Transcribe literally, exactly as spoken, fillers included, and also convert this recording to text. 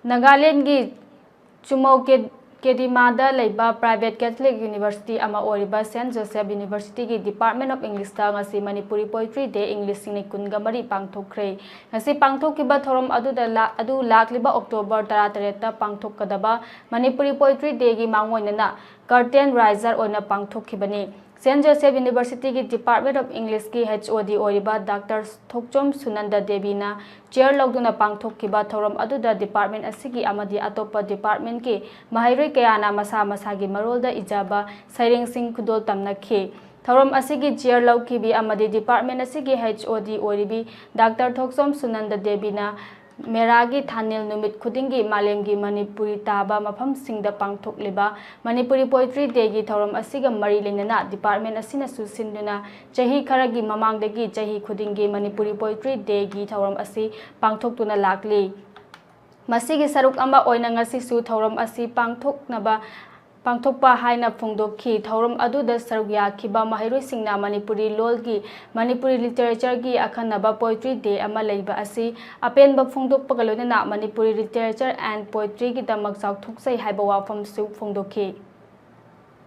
ꯅꯥꯒꯥꯂꯦꯟꯒꯤ ꯆꯨꯃꯧ ꯀꯦ-, ꯀꯦꯗꯤꯃꯥꯗ ꯂꯩꯕ private Catholic university ꯑꯃ ꯑꯣꯏꯔꯤꯕ Saint Joseph Universityꯒꯤ Department of Englishꯇ ꯉꯁꯤ Manipuri Poetry Day ꯏꯪ ꯂꯤꯁꯤꯡ ꯑꯅꯤ ꯀꯨꯟꯒ ꯃꯔꯤ ꯄꯥꯡꯊꯣꯛꯈ꯭ꯔꯦ꯫ ꯉꯁꯤ ꯄꯥꯡꯊꯣꯛꯈꯤꯕ ꯊꯧꯔꯝ ꯑꯗꯨꯗ ꯂꯥ-, ꯑꯗꯨ ꯂꯥꯛꯂꯤꯕ October ꯇꯔꯥꯇꯔꯦꯠꯇ ꯄꯥꯡꯊꯣꯛꯀꯗꯕ Manipuri Poetry Dayꯒꯤ ꯃꯥꯡꯑꯣꯏꯅꯅ curtain raiser ꯑꯣꯏꯅ ꯄꯥꯡꯊꯣꯛꯈꯤꯕꯅꯤ꯫ Saint Joseph Universityꯒꯤ Department of Englishꯀꯤ H O D ꯑꯣꯏꯔꯤꯕ Doctor ꯊꯣꯛꯆꯣꯝ ꯁꯨꯅꯟꯗ ꯗꯦꯕꯤꯅ chair ꯂꯧꯗꯨꯅ ꯄꯥꯡꯊꯣꯛꯈꯤꯕ ꯊꯧꯔꯝ ꯑꯗꯨꯗ department ꯑꯁꯤꯒꯤ ꯑꯃꯗꯤ ꯑꯇꯣꯞꯄ departmentꯀꯤ ꯃꯍꯩꯔꯣꯏ ꯀꯌꯥꯅ ꯃꯁꯥ ꯃꯁꯥꯒꯤ ꯃꯔꯣꯜꯗ ꯏꯖꯕ ꯁꯩꯔꯦꯡꯁꯤꯡ ꯈꯨꯗꯣꯜ ꯇꯝꯅꯈꯤ꯫ ꯊꯧꯔꯝ ꯑꯁꯤꯒꯤ chair ꯂꯧꯈꯤꯕꯤ ꯑꯃꯗꯤ department ꯑꯁꯤꯒꯤ H O D ꯑꯣꯏꯔꯤꯕꯤ Doctor ꯊꯣꯛꯆꯣꯝ ꯁꯨꯅꯟꯗ ꯗꯦꯕꯤꯅ ꯃꯦꯔꯥꯒꯤ ꯊꯥꯅꯤꯜ ꯅꯨꯃꯤꯠ ꯈꯨꯗꯤꯡꯒꯤ ꯃꯥꯂꯦꯝꯒꯤ ꯃꯅꯤꯄꯨꯔꯤ ꯇꯥꯕ ꯃꯐꯝꯁꯤꯡꯗ ꯄꯥꯡꯊꯣꯛꯂꯤꯕ Manipuri Poetry Dayꯒꯤ ꯊꯧꯔꯝ ꯑꯁꯤꯒ ꯃꯔꯤ ꯂꯩꯅꯅ department ꯑꯁꯤꯅꯁꯨ ꯁꯤꯟꯗꯨꯅ ꯆꯍꯤ ꯈꯔꯒꯤ ꯃꯃꯥꯡꯗꯒꯤ ꯆꯍꯤ ꯈꯨꯗꯤꯡꯒꯤ Manipuri Poetry Dayꯒꯤ ꯊꯧꯔꯝ ꯑꯁꯤ ꯄꯥꯡꯊꯣꯛꯇꯨꯅ ꯂꯥꯛꯂꯤ꯫ ꯃꯁꯤꯒꯤ ꯁꯔꯨꯛ ꯑꯃ ꯑꯣꯏꯅ ꯉꯁꯤꯁꯨ ꯊꯧꯔꯝ ꯑꯁꯤ ꯄꯥꯡꯊꯣꯛꯅꯕ, ꯄꯥꯡꯊꯣꯛꯄ ꯍꯥꯏꯅ ꯐꯣꯡꯗꯣꯛꯈꯤ꯫ ꯊꯧꯔꯝ ꯑꯗꯨꯗ ꯁꯔꯨꯛ ꯌꯥꯈꯤꯕ ꯃꯍꯩꯔꯣꯏꯁꯤꯡꯅ ꯃꯅꯤꯄꯨꯔꯤ ꯂꯣꯜꯒꯤ, ꯃꯅꯤꯄꯨꯔꯤ literatureꯒꯤ ꯑꯈꯟꯅꯕ Poetry Day ꯑꯃ ꯂꯩꯕ ꯑꯁꯤ ꯑꯄꯦꯟꯕ ꯐꯣꯡꯗꯣꯛꯄꯒ ꯂꯣꯏꯅꯅ Manipuri literature and poetryꯒꯤꯗꯃꯛ ꯆꯥꯎꯊꯣꯛꯆꯩ ꯍꯥꯏꯕ ꯋꯥꯐꯝꯁꯨ ꯐꯣꯡꯗꯣꯛꯈꯤ꯫